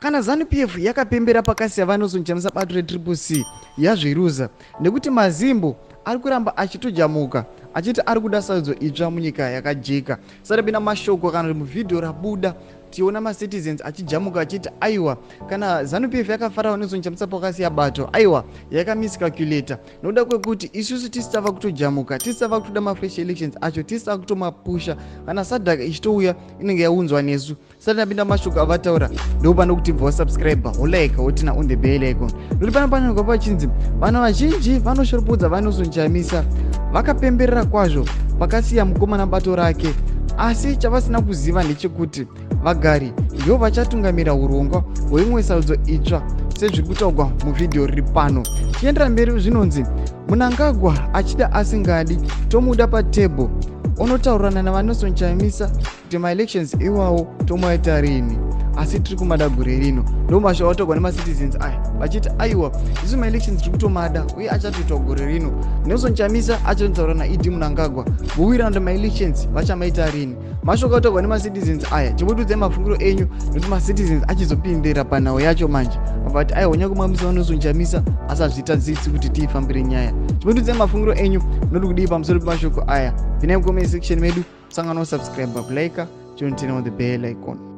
Kana Zanu PF yakapembera pakasiya VaNelson Chamisa bato reTriple C yazviruza nekuti maZimbo ari kuramba achitojamuka achiti ari kuda sarudzo itsva munyika yakajeka. Sarapinda mashoko kana kuti muvhidhiyo rabuda tiona macitizens achijamuka achiti aiwa, kana Zanu PF yakafarawo Nelson Chamisa pakasiya bato, aiwa, yakamiscalculata nokuda kwekuti isusu tisi tava kutojamuka, tisi tava kutoda mafresh elections acho, tisi tava kutomapusha. Kana SADC ichitouya inenge yaunzwa nesu. Sati ndapinda mashoko avataura, ndopano kuti bva wasubscribe, wolike, woturn on the bell icon, nokuti pano panonga pachinzi vanhu vazhinji vanoshoropodza VaNelson Chamisa vakapemberera kwazvo pakasiya mukomana bato rake, asi chavasina kuziva ndechekuti vagari ndivo vachatungamira urongwa hweimwe sarudzo itsva sezviri kutaurwa muvhidhiyo riri pano. Tichiendera mberi, zvinonzi Mnangagwa achida asingadi tomuda patable onotaurirana naVaNelson Chamisa kuti maelections iwawo tomaita rini, asi tiri kumada gore rino. Ndo mashoko ataurwa nemacitizens aya vachiti aiwa, isu maelections tiri kutomada uye achatoitwa gore rino. Nelson Chamisa achatotaura naED Mnangagwa vowirirana kuti maelections vachamaita rini. Mashoko ataurwa nemacitizens aya, chimbotiudzai mafungiro enyu, nekuti macitizens achizopindira panhau yacho manje vati aiwa, nyakumamisa VaNelson Chamisa asi hazvitadzisi kuti tiifambire nyaya. Chimbotiudzai mafungiro enyu, munoti kudii pamusoro pemashoko aya? Pinai mucomment section medu, sangano, subscribe, kulike, turn on the bell icon.